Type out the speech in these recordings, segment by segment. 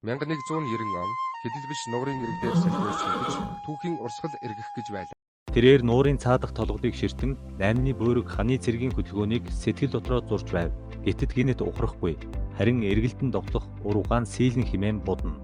1190 он хэдэл биш нуурын ирэг дээр салхи шүтэж түүхийн урсгал эргэх гэж байлаа. Тэрээр нуурын цаадах толгодыг ширтэн наймны буйраг ханы цэргийн хөдөлгөөнийг сэтгэл дотроо зурж байв. Гэтэд гинэт ухрахгүй. Харин эргэлтэн довтлох ур угаан сийлэн хэмээн будна.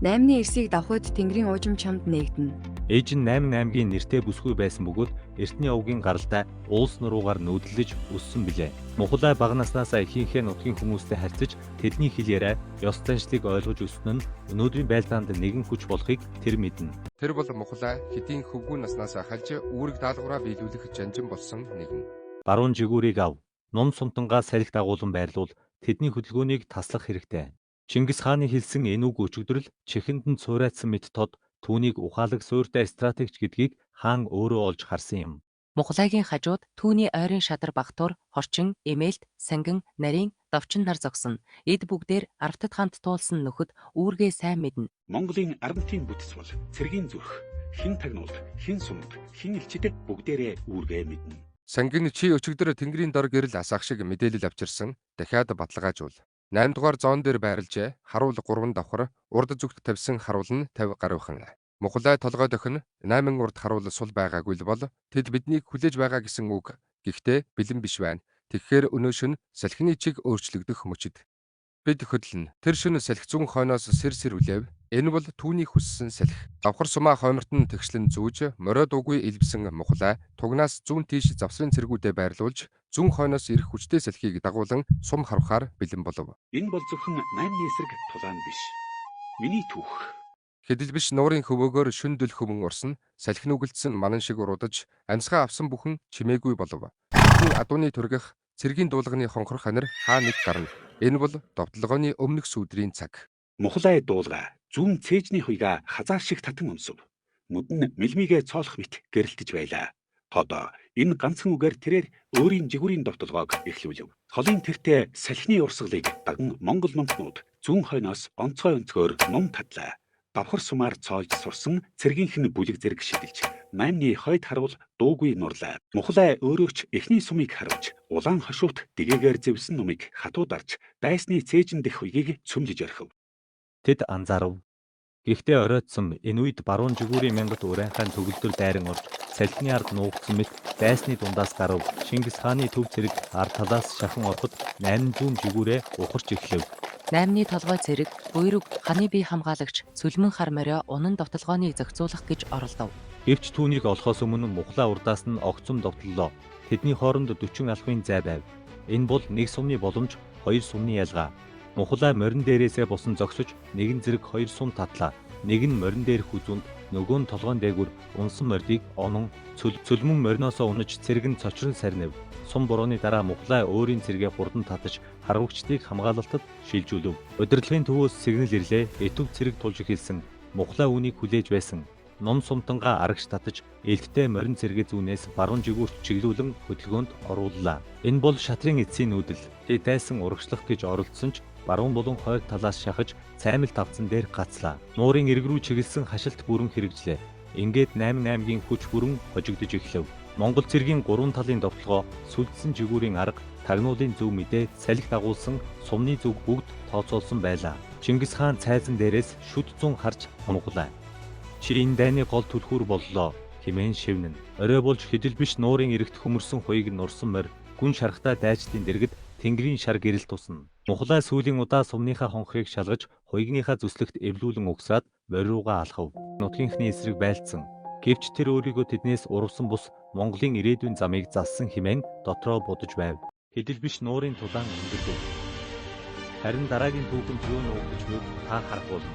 Наймны эрсийг давхад Тэнгэрийн уужим чамд нээгдэнэ. Ээж нь 8 аймгийн нэртэй бүсгүй байсан бөгөөд Эртний овгийн гаралтай уулс нуруугаар нүүдэллэж өссөн билээ. Мухлай бага наснаасаа эхийнхээ нутгийн хүмүүстэй харьцаж тэдний хэл яриа, ёс заншлыг ойлгож өссөн нь өнөөдрийн байлдаанд нэгэн хүч болохыг тэр мэднэ. Тэр бол Мухлай хэдийн хөвгүүн наснаас ахалж үүрэг даалгавраа биелүүлэх жанжин болсон нэгэн. Баруун жигүүрийг ав. Нум сумтангаа салхи дагуулан байрлуул тэдний хөдөлгөөнийг таслах хэрэгтэй. Чингис хааны хэлсэн энэ үг өчигдөр л чихэнд нь цуурайтсан мэт тод түүнийг ухаалаг суйртай стратегч гэдгийг хаан өөрөө олж харсан юм. Мухлайгийн хажууд түүний ойрын шадар Багтуур, Хорчин, Эмээлт, Сангин, Нарийн, Довчин нар зогсоно. Эд бүгдээр Арвтад хамт туулсан нөхөд үүргээ сайн мэднэ. Монголын арвантын бүтэц бол цэргийн зүрх, хэн тагнуулд, хэн сумд, хэн элчид бүгдээрээ үүргээ мэднэ. Сангин чи өчигдөр Тэнгэрийн дор гэрэл асаах шиг мэдээлэл авчирсан. Дахиад баталгаажуул. 8 дугаар зоон дээр байрлажээ. Харуул 3 давхар, урд зүгт тавьсан харуул нь 50 гаруйхан. Мухлай толгой дохин 8 урд харуул сул байгаагүй л бол тэд биднийг хүлээж байгаа гэсэн үг. Гэхдээ бэлэн биш байна. Тэгэхээр өнөө шөнө салхины чиг өөрчлөгдөх мөчид. Бид хөдлөнө. Тэр шөнө салхи зүүн хойноос сэр сэр үлээв. Энэ бол түүний хүссэн салхи. Давхар сумаа хойморт нь тэгшлэн зүүж, морио дуугүй элбсэн Мухлай тугнаас зүүн тийш завсрын цэргүүдээ байрлуулж, зүүн хойноос ирэх хүчтэй салхийг дагуулан сум харвахаар бэлэн болов. Энэ бол зөвхөн наймны эсрэг тулаан биш. Миний түүх. Хэдэл биш нуурын хөвөөгөөр шүн дүл хөвөн урсан, салхи нүгэлдсэн манан шиг уруудаж, амьсгаа авсан бүхэн чимээгүй болов. Зөвхөн адууны түргэх, цэргийн дуулганы хонхорх анир хаа нэг гарна. Энэ бол довтлогооны өмнөх сүүдрийн цаг. Мухлай дуулга зүүн цээжний хуйгаа хазаар шиг татан өмсөв. Нүд нь мэлмигээ цоолох мэт гэрэлтэж байлаа. Тод энэ ганцхан үгээр тэрээр өөрийн жигүүрийн довтолгоог эхлүүлв. Холын тэртээ салхины урсгалыг даган Монгол номтнууд зүүн хойноос онцгой өнцгөр ном тадлаа. Давхар сумаар цоолж сурсан цэргийнх нь бүлэг зэрэг шидэлж, наймны хойд харуул дуугүй нурлаа. Мухлай өөрөө ч эхний сумыг харуулж, улаан хошуут дэгээгээр зэвсэн номыг хатуу дарж, дайсны цээжин дэх хуйгийг цөмлөж орхив. Тэд анзаарав. Гэхдээ оройтсон энэ үед баруун жигүүрийн мянгат урайхаан төгөлдөр дайран орж салхины ард нуугдсан мэт дайсны дундаас гарав. Чингис хааны төв цэрэг ард талаас шахан ороход 800 жигүүрээ ухарч эхлэв. Наймны толгой цэрэг, буйраг, ханы бие хамгаалагч Цөлмөн хар морио унан довтолгооныг зохицуулах гэж оролдов. Гэвч түүнийг олохоос өмнө Мухлай урдаас нь огцом довтлолоо. Тэдний хооронд 40 алхмын зай байв. Энэ бол нэг сумны боломж, хоёр сумны ялгаа. Мухлай морин дээрээсээ бусан зогсож нэгэн зэрэг хоёр сум татлаа. Нэг нь морин дээрх хүзүүнд, нөгөө нь толгойн дээгүүр унсан мордыг онон цөлмөн мориноосоо унаж цэрэг нь цочрон сарнив. Сум бурууны дараа Мухлай өөрийн цэргээ хурдан татаж харвагчдыг хамгаалалтад шилжүүлв. Удирдлагын төвөөс сигнал ирлээ. Этүв цэрэг тулж эхэлсэн. Мухлай үүнийг хүлээж байсан. Нум сумтангаа арагш татаж элдтэй морин цэргээ зүүнээс баруун жигүүрт чиглүүлэн хөдөлгөөнд орууллаа. Энэ бол шатрын эцсийн нүүдэл. Тэд дайсан урагшлах гэж оролдсон ч баруун болон хойд талаас шахаж цаймал тавцан дээр гацлаа. Нуурын эрг рүү чиглэсэн хашилт бүрэн хэрэгжлээ. Ингээд 8 аймгийн хүч бүрэн хожигдож эхлэв. Монгол цэргийн гурван талын довтлогоо, сүлдсэн жигүүрийн арга, тагнуулын зөв мэдээ, салхи дагуулсан сумны зүг бүгд тооцоолсон байлаа. Чингис хаан цайзан дээрээс шүд зун харж унглаа. Чи энэ дайны гол түлхүүр боллоо хэмээн шивнэн. Орой болж хэдэл биш нуурын эрэгт хөмөрсөн хуйг нурсан морь гүн шархтаа дайчдын дэргэд Тэнгэрийн шар гэрэл тусна. Мухлай сүүлийн удаа сумныхаа хонхрыг шалгаж хуйгныхаа зүслэгт эвлүүлэн угсраад морь руугаа алхав. Нутгийнхны эсрэг байлцсан. Гэвч тэр өөрийгөө тэднээс урвсан бус Монголын ирээдүйн замыг зассан хэмээн дотроо бодож байв. Хэдэл биш нуурын тулаан өндөрлөв. Харин дараагийн түүхэнд юу нуугдаж буйг та харах болно.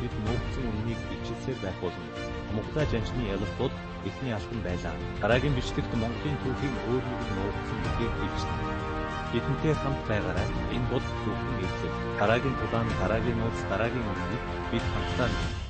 Бид нуугдсан үнэнийг илчилсээр байх болно. Мухлай жанжны ялалт бол эхний алхам байлаа. Дараагийн бичлэгт Монголын түүхийн өөр нэгэн нуугдсан бүлгийг илчилнэ. Бидэнтэй хамт байгаарай. Энэ бол зөвхөн эхлэл. Дараагийн тулаан, дараагийн нууц, дараагийн үнэнийг бид хамтдаа мэднэ.